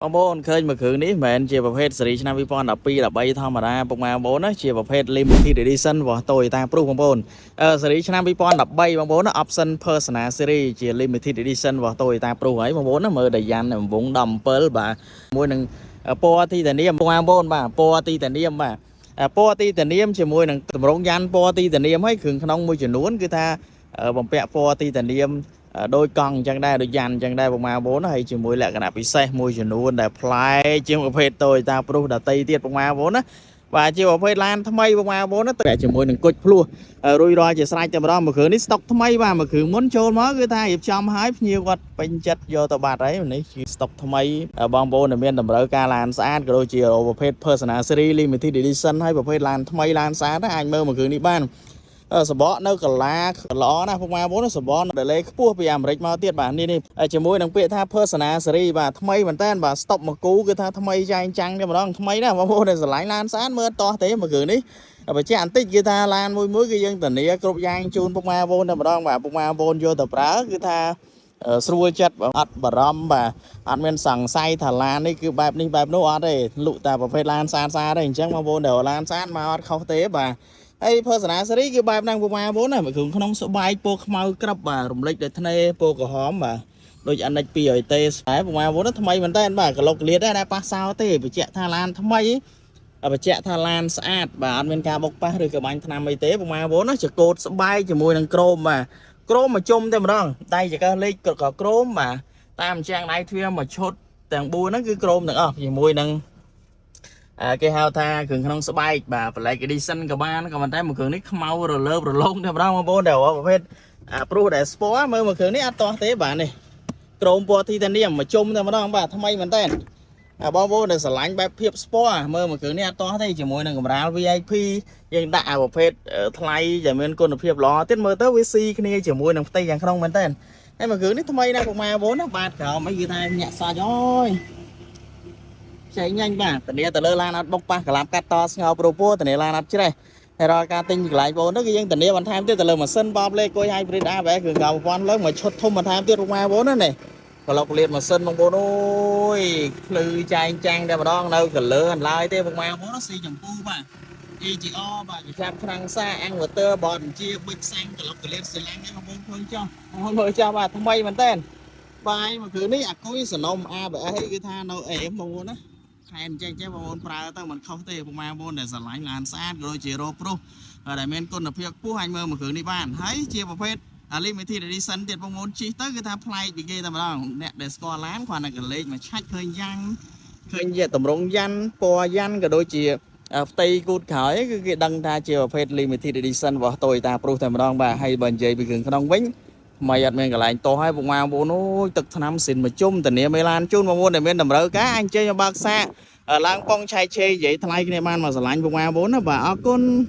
បងប្អូនឃើញមួយគ្រឿងនេះមិនមែនជាប្រភេទស៊េរីឆ្នាំ2012 13ធម្មតាពុកម៉ែបងប្អូនណាជាប្រភេទ limited edition របស់ Toyota Prius បងប្អូនអឺស៊េរីឆ្នាំ2013បងប្អូនណា option Persona series ជា limited edition របស់ Toyota Prius ហើយបងប្អូនណាមើលដៃយ៉ាន់វង17បាទមួយនឹងពណ៌ទីតានីមបងប្អូនបាទពណ៌ទីតានីមបាទពណ៌ទីតានីមជាមួយនឹងតម្រងយ៉ាន់ពណ៌ទីតានីមហើយគ្រឿងក្នុងមួយចំនួនគឺថាបំពាក់ពណ៌ទីតានីម ដូចកង់អញ្ចឹងដែរដូចយ៉ាន់អញ្ចឹងដែរបងប្អូនហើយជាមួយលក្ខណៈពិសេសមួយចំនួនដែលប្លែកជាងប្រភេទ Toyota Prius ដតីទៀតបងប្អូនណាបាទជាប្រភេទឡានថ្មីបងប្អូនណាតែជាមួយនឹងគុជភ្លោះរួយរាល់ជាស្រេចតែម្ដងមួយគ្រឿងនេះស្តុកថ្មីបាទមួយគ្រឿងមុនចូលមកគឺថារៀបចំឲ្យភ្ញៀវគាត់ពេញចិត្តយកទៅបាត់ហើយនេះជាស្តុកថ្មីបងប្អូនដែលមានតម្រូវការឡានស្អាតក៏ដូចជាប្រភេទ Persona Series Limited Edition ហើយប្រភេទឡានថ្មីឡានស្អាតអាចមើលមួយគ្រឿងនេះបាន សបកនៅកាឡាល្អណាស់ពុកម៉ែបងប្អូនសបកដលេខ្ពស់ពីអាមេរិកមកទៀតបាទនេះនេះជាមួយនឹងពាក្យថា Persona Series បាទថ្មីមែនតើបាទ stop មកគូគឺថាថ្មីចែងចាំងតែម្ដងថ្មីណាស់បងប្អូនដែលស្រឡាញ់ឡានស្អាតមើលតោះទេមួយគ្រឿងនេះបញ្ជាក់បន្តិចគឺថាឡានមួយមួយគឺយើងធានាគ្រប់យ៉ាងជូនពុកម៉ែបងប្អូនតែម្ដងបាទពុកម៉ែបងប្អូនយកទៅប្រើគឺថាស្រួលចិត្តអត់បារម្ភបាទអត់មានសង្ស័យថាឡាននេះគឺបែបនេះបែបនោះអត់ទេលក់តែប្រភេទឡានស្អាតស្អាតទេអញ្ចឹងបងប្អូនដែលឡានស្អាតមកអត់ខុសទេបាទហើយ Persona Series គឺបែបហ្នឹងពុកម៉ែបងប្អូនណាមួយគ្រឿងក្នុងស្បែកពណ៌ខ្មៅក្រឹបបាទរំលេចដោយធ្នេពណ៌ក្រហមបាទដូចអានិច200ទេស្បែកពុកម៉ែបងប្អូនថ្មីមែនតើបាទក្លុកលៀតដែរប៉ះសោទេបញ្ជាក់ថាឡានថ្មីបញ្ជាក់ថាឡានស្អាតបាទអត់មានការបុកប៉ះឬក៏បាញ់ថ្នាំអីទេពុកម៉ែបងប្អូនណាចកោតស្បែកជាមួយនឹងក្រមបាទក្រមមកជុំតែម្ដងដៃចកេះលេខក៏ក្រមបាទតាមជាងដៃទ្វារមួយឈុតទាំង4ហ្នឹងគឺក្រមទាំងអស់ជាមួយនឹងគេហៅថាគ្រឿងក្នុងស្បែកបាទ Black Edition ក៏បានក៏ប៉ុន្តែមួយគ្រឿងនេះខ្មៅរលើបរលោងតែម្ដងបងប្អូនដែលប្រភេទអាព្រុសដែលស្ពណ៌មើលមួយគ្រឿងនេះអត់តោះទេបាទនេះក្រមពណ៌ទីតានីមមកជុំតែម្ដងបាទថ្មីមែនតើបងប្អូនដែលស្រឡាញ់បែបភាពស្ពណ៌មើលមួយគ្រឿងនេះអត់តោះទេជាមួយនឹងកម្រាល VIP យើងដាក់អាប្រភេទថ្លៃដែលមានគុណភាពល្អទៀតមើលទៅវាស៊ីគ្នាជាមួយនឹងផ្ទៃខាងក្នុងមែនតើហើយមួយគ្រឿងនេះថ្មីណាស់ពុកម៉ែបងប្អូនណាបាទក្រោមអីគឺថាញាក់សាច់អូយចែកញ៉ាញ់បាទធានាទៅលើឡានអត់បុកប៉ះក្លាប់កាត់តស្ងោប្រូពោធានាឡានអត់ច្រេះហើយរាល់ការទិញកន្លែងបងទៅគឺយើងធានាបន្ថែមទៀតទៅលើម៉ាស៊ីនបបលេគុយ hybrid ABS គ្រឿងកៅប្រព័ន្ធលើមួយឈុតធំបន្ថែមទៀតពុកម៉ែបងប្អូនណានេះក្លុកលៀតម៉ាស៊ីនបងប្អូនអូយភ្លឺចែងចាំងតែម្ដងនៅកលើអន្ឡើយទេពុកម៉ែបងប្អូនស៊ីចម្ពូបាទ EGR បាទកញ្ចាប់ឆ្នាំងសាអាំងវ៉ឺទ័របតជាប៊ិចសាំងក្លុកកលៀតស៊ីឡាំងនេះបងប្អូនឃើញចោះបងប្អូនមើលចោះបាទថ្មីមែនតើបាយមួយគ្រឿងនេះអាគុយសនំ ABS គឺថានៅអេមបងប្អូនណាខែអញ្ចឹងចេះបងប្អូនប្រើទៅមិនខុសទេពុកម៉ែបងប្អូនដែលស្រឡាញ់ឡានស្អាតក៏ដូចជារោប្រុសដែលមានគុណភាពខ្ពស់អាចមើលមួយគ្រឿងនេះបានហើយជាប្រភេទ limited edition ទៀតបងប្អូនជិះទៅគឺថាប្លែកពីគេតែម្ដងអ្នកដែលស្គាល់ឡានគ្រាន់តែកលេចមកឆាច់ឃើញយ៉ាងឃើញជាតម្រងយ៉ាន់ពណ៌យ៉ាន់ក៏ដូចជាផ្ទៃគូតក្រោយគឺគេដឹងថាជាប្រភេទ limited edition របស់ Toyota Prius តែម្ដងបាទហើយបើនិយាយពីគ្រឿងក្នុងវិញថ្មីអត់មានកន្លែងតោះហើយពុកម៉ែបងប្អូនអូយទឹកថ្នាំស៊ីនមួយជុំធានាមេឡានជូនបងប្អូនដែលមានតម្រូវការអញ្ជើញមកបើកសាកឡើងប៉ុងឆែកឆេនិយាយថ្លៃគ្នាបានមកស្រឡាញ់ពុកម៉ែបងប្អូនណាបាទអរគុណ។